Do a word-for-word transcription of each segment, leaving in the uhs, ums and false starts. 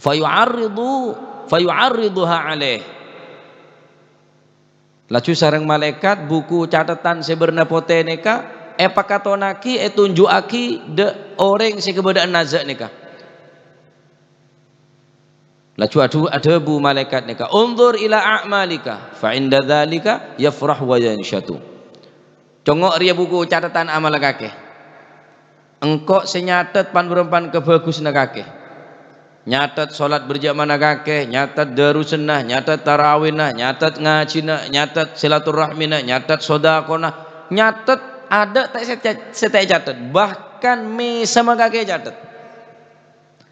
Fayu'arridu, fayu'arriduha alaih. Laju sareng malaèkat buku cathetan sè bârna potè nèka èpakatonnaghi, ètunju'aghi dâ' orèng sè kabâdâ'ân naza' nèka. Laju adhu-, adhâbu malaèkat nèka, "Unzur ila a'malika, fa 'inda dzalika yafrah wa yansyatu." Congngo' rèya buku cathetan amalla kakè. Engko' sè nyathet pan-bârâmpan kabhâghusânna kakè. Nyathet solat berjamaahna kakè, nyathet darusanna, nyathet tarawihna, nyathet ngajhina, nyathet silaturahmina, nyathet sodakona, nyathet adâ' ta' sè, sè ta' ècathet. Bahkan mèsemma kakè ècathet.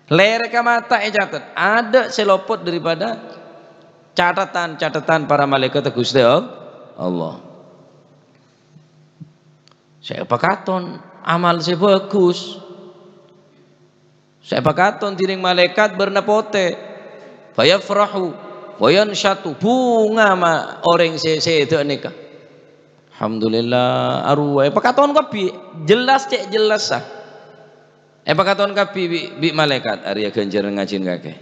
Lèrèk ka mata ècathet. Adâ' sè lopot daripada cathetan-cathetan para malaèkat Ghustè Allah. Sè èpakaton amal sè bhâghus. Sè èpakaton dhinèng malaèkat bârna potè. Fayafrahu wa yansyatu. Bhunga ma-, orèng sè sèdhâ nèka. Alhamdulillah, arowa èpakaton kabbhi. Jelas cè' jelas, sa. Èpakaton kabbhi bi', bi' malaèkat. Arèya ghânjhârân ngajhina kakè.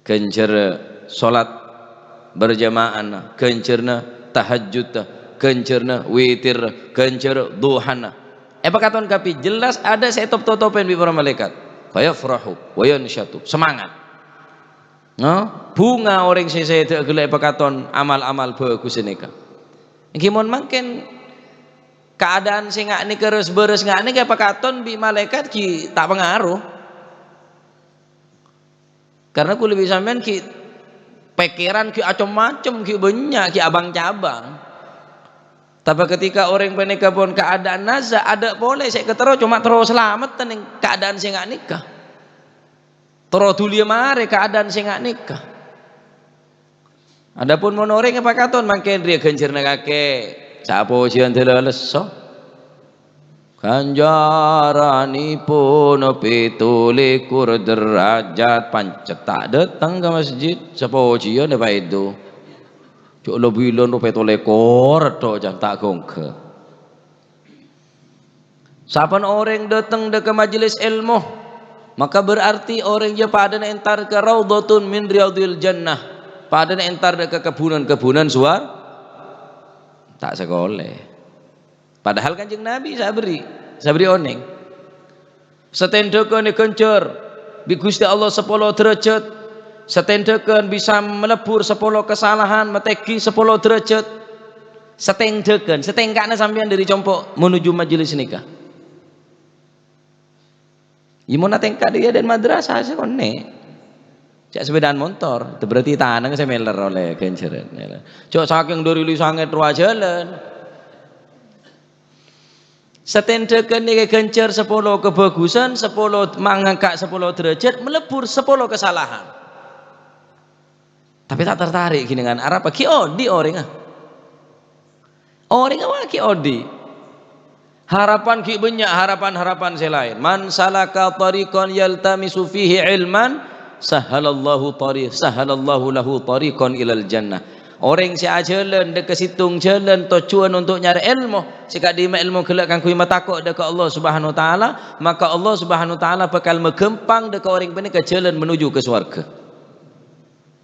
Ghânjhârân solat berjamaahna, ghânjhârân tahajjud, ghânjhârân witir, ghânjhârân duhana. Èpakaton kabbhi, jelas adâ' sè ètop-totopè bi' para malaèkat. Fayafrahu wa yansyatu. Semangat. No? Bhunga orèng sè sèdhâ ghellâ' èpakaton amal-amal bhâghus nèka. Èngghi mon mangkèn kaadâ'ân sè nga' nèka rès-bârâs nga' nèka èpakaton bi' malaèkat ghi' ta' pangaro. Karna kaulâ bi' sampèyan ghi' pèkkèran ghi' acem-macem, ghi' bânnya', ghi' abang-cabang. Tapè ketika orèng panèka pon kaadâ'ân naza', adâ' polè sè èkaterro coma terro salamet neng kaadâ'ân sè nga' nèka. Terro dhuliyâ marè kaadâ'ân sè nga' nèka. Adapun mon orèng èpakaton mangkèn rèya ghânjhârânna kakè, sapojiyân dâlâ lesso. Ghânjhârânèpon pètto lèkor derajat, pancet ta' dâteng ka masjid, sapojiyân èpaèdu. Jhâ' la-bilân ro pètto lèkor, dho, jhân ta' ghângghâ. Sapan orèng dâteng dâ' ka majelis èlmo, maka berarti orèng jâ padâna entar ka raudhatun min riyadhil jannah, padâna entar dâ' ka kebbunan-kebbunan suwar-, ta' sakolè. Padahal Kanjeng Nabi sè aberri', sè aberri' onèng. Satèndhâghân èghânjhâr bi' Ghustè Allah sapolo dârâjhât. Satèndhâghân bisa malebbur sapolo kasalahan, matèngghi sapolo dârâjhât. Satèndhâghân, satèngka'na sampèyan dâri compo' manuju majelis nèka. Iyâ, mon atèngka' dâ' iyâ dâ' madrasah sè konè'. Cè' sepèdaan montor, itu berarti tanang sè mèlèr ollè ghânjhârân. Jhâ' sakèng dâri Lisangèt rowa jhâlân. Satèndhâghân nèka èghânjhâr sapolo kabhâghusân, sapolo mangangka' sapolo dârâjhât, malebbur sapolo kasalahan. Tapè ta' tartarè' ghi' nèngan arapa, ghi' odi' orèngnga. Orèngnga wa ghi' odi'. Harapan ghi' bânnya', harapan-harapan sè laèn. "Man salaka thariqan yaltamisu fihi ilman, sahhalallahu thari-, sahhalallahu lahu thariqan ilal jannah." Orèng sè ajhâlân dâ' ka sèttong jhâlân tojjhuwân onto' nyarè èlmo, sè ka'dimma èlmo ghellâ' kaangghuy matako' dâ' ka Allah Subhanahu wa Ta'ala, maka Allah Subhanahu wa Ta'ala bhâkal maghâmpang dâ' ka orèng panèka jhâlân manuju ka sowarghâ.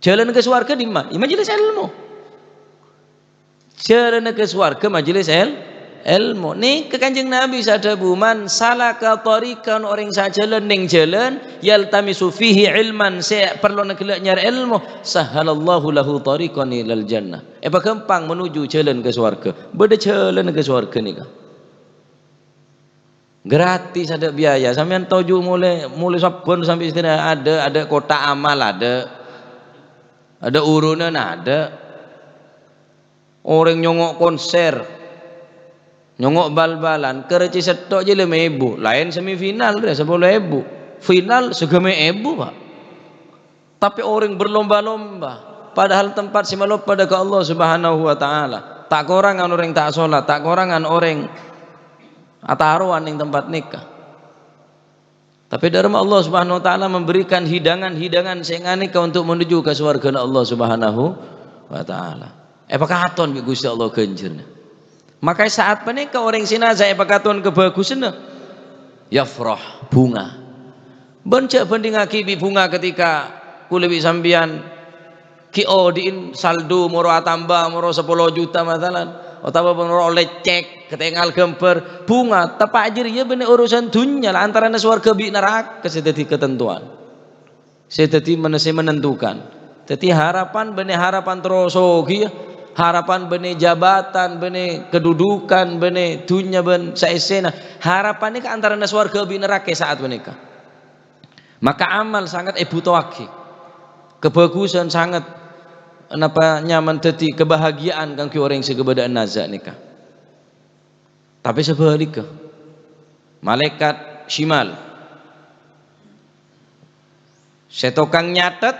Jhâlân ka sowarghâ dimma? È majelis èlmo. Jhâlânna ka sowarghâ majelis èl-, èlmo. Nèka Kanjeng Nabi sè adhâbu, "Man salaka thariqan," orèng sè ajhâlân neng jhâlân, "yaltamisu fihi ilman," sè parlona ghellâ' nyarè èlmo, "sahhalallahu lahu thariqan ilal jannah." Èpaghâmpang manuju jhâlân ka sowarghâ. Bâdâ jhâlânna ka sowarghâ nèka. Gratis, adâ' biaya. Sampèyan toju' molè, molè sabbhân sampè' istirahat, adâ', adâ' kotak amal, adâ'. Adâ' urunan, adâ'. Orèng nyongngo' konser, nyongngo' bal-balan, kerrèjhi sètto' jâ lèma èbu. Laèn semifinal, rè, sapolo èbu. Final, saghâmè' èbu, Pa'. Tapè orèng berlomba-lomba, padahal tempat sè maloppa dâ' ka Allah Subhanahu wa Ta'ala. Ta' korangan orèng ta' solat, ta' korangan orèng atarowan neng tempat nèka. Tapè dâremma Allah Subhanahu wa Ta'ala memberikan hidangan-hidangan sè nganèka untuk menuju ka sowarghâna Allah Subhanahu wa Ta'ala. Èpakaton bi' Ghustè Allah ghânjhârânna. Maka è sa'at panèka orèng sè naza' èpakaton kabhâghusânna, yafrah, bhunga. Bân jhâ' bhândhingngaghi bi' bhunga ketika kaulâ bi' sampèyan ghi' odi'in saldo moro atamba, moro sapolo juta masalan, otabâ moro ollè cek, katèngal ghâmbhâr, bhunga, teppa' jârèya bânnè urusan dhunnya la antarana sowarghâ bi' naraka sè dhâddhi katantowan. Sè dhâddhi men-, sè menentukan. Dhâddhi harapan bânnè harapan terro sogiyâ, harapan bânnè jabatan, bânnè kedudukan, bânnè dhunnya bân saèssèna. Harapan nèka antarana sowarghâ bi' naraka sa'at panèka. Maka amal sanget èbhutowaghi. Kabhâghusân sanget napa nyamana dhâddhi kabahagiya'an kaangghuy orèng sè kabâdâ'ân naza' nèka. Tapè sabhâligghâ, malaèkat simal sè tokang nyatet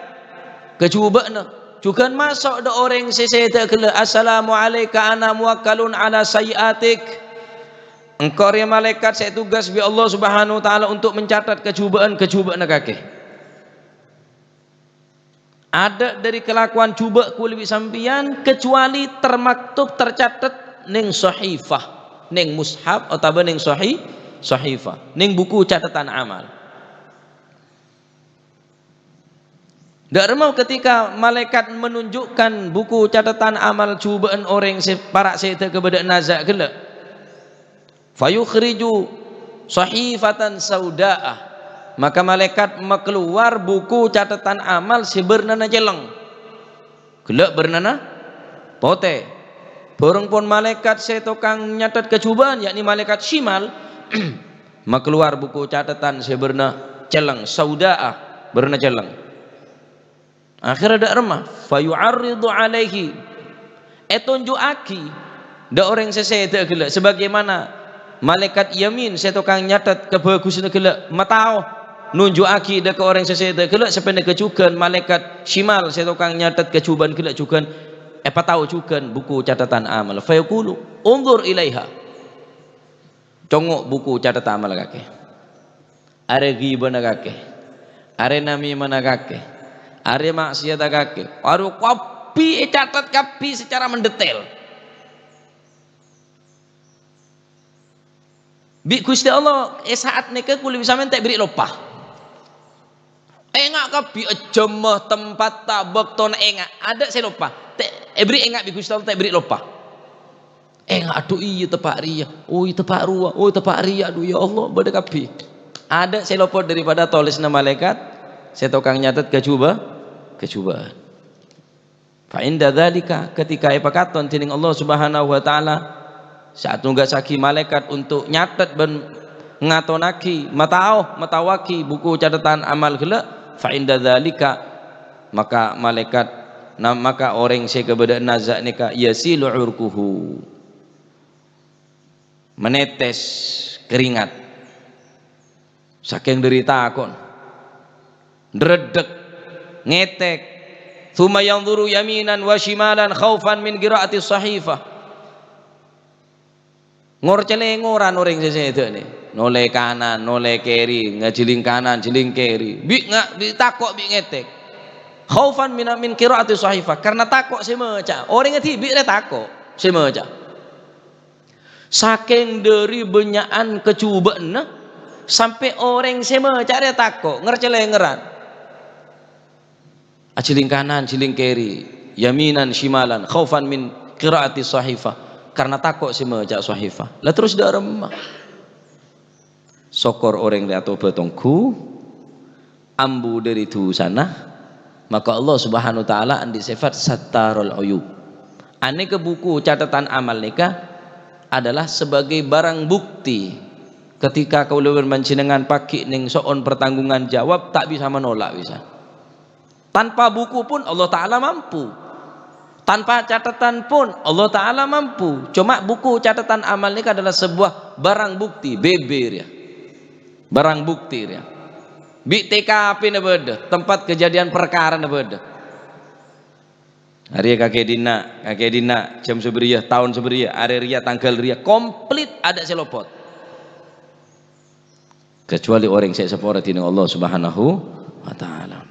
ka jhubâ'na jhughân maso' dâ' orèng sè sèdhâ ghellâ', "Assalamu alaika, ana muwakkalun ala sayyi'atik." Engko' rèya malaèkat sè ètugas bi' Allah Subhanahu wa Ta'ala untuk mencatat kajhubâ'ân-kajhubâ'na kakè. Adâ' dhâri kalakowan jhubâ' kaulâ bi' sampèyan, kecuali termaktub, tercatet neng sahifah, neng mushaf otabâ neng sahi-, sahifah, neng buku catatan amal. Dâ' remma ketika malaèkat menunjukkan buku catatan amal jhubâ'ân orèng sè para' sèdhâ kabâdâ'ân naza' ghellâ', "Fayukhriju sahifatan sauda'a." Maka malaèkat makalowar buku catatan amal sè bârnana celleng. Ghellâ' bârnana potè. Bhâreng pon malaèkat sè tokang nyatet kajhubâ'ân, yakni malaèkat simal, makalowar buku catatan sè bârna celleng, sauda'a, bârna celleng. Akhèrra dâ' remma, "Fayu'arridu alaihi." Ètonjhu'aghi dâ' orèng sè sèdhâ ghellâ', sabagaimana malaèkat yamin sè tokang nyatet kabhâghusânna ghellâ' matao nonjhu'aghi dâ' ka orèng sè sèdhâ ghellâ', sapanèka jhughân malaèkat simal sè tokang nyatet kajhubâ'ân ghellâ' jhughân èpatao jhughân buku catatan amal. "Fayaqulu, unzur ilaiha." Congngo' buku catatan amal kakè. Arè ghibâna kakè. Arè namimana kakè. Arè ma'siyadda kakè. Aro kabbhi ècatet kabbhi secara mendetail. Bi' Ghustè Allah, è sa'at nèka kaulâ bi' sampèyan ta' èberri' loppa. Enga' kabbhi, jhâmma, tempatta, bâktona enga'. Adâ' sè loppa. Ta' èberri' enga' bi' Ghustè Allah, ta' èberri' loppa. Enga', adhu, iyâ, teppa' rèya. Oi, teppa' rowa. Oi, teppa' rèya. Adhu, ya Allah, bâdâ kabbhi. Adâ' sè lopot daripada tolèsanna malaèkat sè tokang nyatet kajhubâ-, kajhubâ'ân. Fa inda dzalika, ketika èpakaton dening Allah Subhanahu wa Ta'ala, sè atugasaghi malaèkat untuk nyatet bân ngatonnaghi, matao, mataowaghi buku catatan amal ghellâ', fa inda dzalika, maka malaèkat, na-, maka orèng sè kabâdâ'ân naza' nèka yasilu urquhu, menetes keringat. Sakèng dhâri tako'na, ndreddhek, ngètèk. Tsumma yanzuru yaminan wa shimalan khaufan min qira'ati shahifah. Ngor-cèlèngoran orèng sè sèdhâ nè. Nolè kanan, nolè kèri, ngajhilling kanan, jhilling kèri. Bi' nga-, bi' tako', bi' ngètèk. Khaufan min, min qira'ati shahifah. Karna tako' sè maca. Orèng dhibi' rè tako' sè maca. Sakèng dhâri bânnya'an kajhubâ'ânna, sampè' orèng sè maca rè tako', ngor-cèlèngoran. Ajhilling kanan, jhilling kèri, yaminan, shimalan, khaufan min qira'ati shahifah, karna tako' sè maca shahifah. Lah terros dâ' remma? Sokor orèng rè atobhât ongghu, ambu dhâri dhusana, maka Allah Subhanahu wa Ta'ala andi' sèfat sattarul uyub. Anèka buku catatan amal nèka adalah sebagai barang bukti. Ketika kaulâ bân panjhennengngan paghi' neng so'on pertanggungan jawab, ta' bisa manolak bisa. Tanpa buku pun Allah Ta'ala mampu. Tanpa catatan pun Allah Ta'ala mampu. Cuma buku catatan amal nèka adalah sebuah barang bukti, bibir ya. Barang bukti ya. Bi' T K P-na bâdâ, tempat kejadian perkarana bâdâ. Arèya kakè dinna', kakè dinna', jam sabâriyâ, taon sabâriyâ, arè rèya, tangghâl rèya, komplit adâ' sè lopot. Kecuali orèng sè èsapora dening Allah Subhanahu wa Ta'ala.